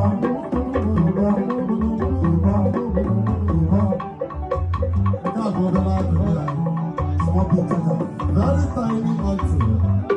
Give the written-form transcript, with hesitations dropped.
Ụba, ụba, ụba. Nke a bụ obere akụrụ anyị, small picture, very tiny mountain.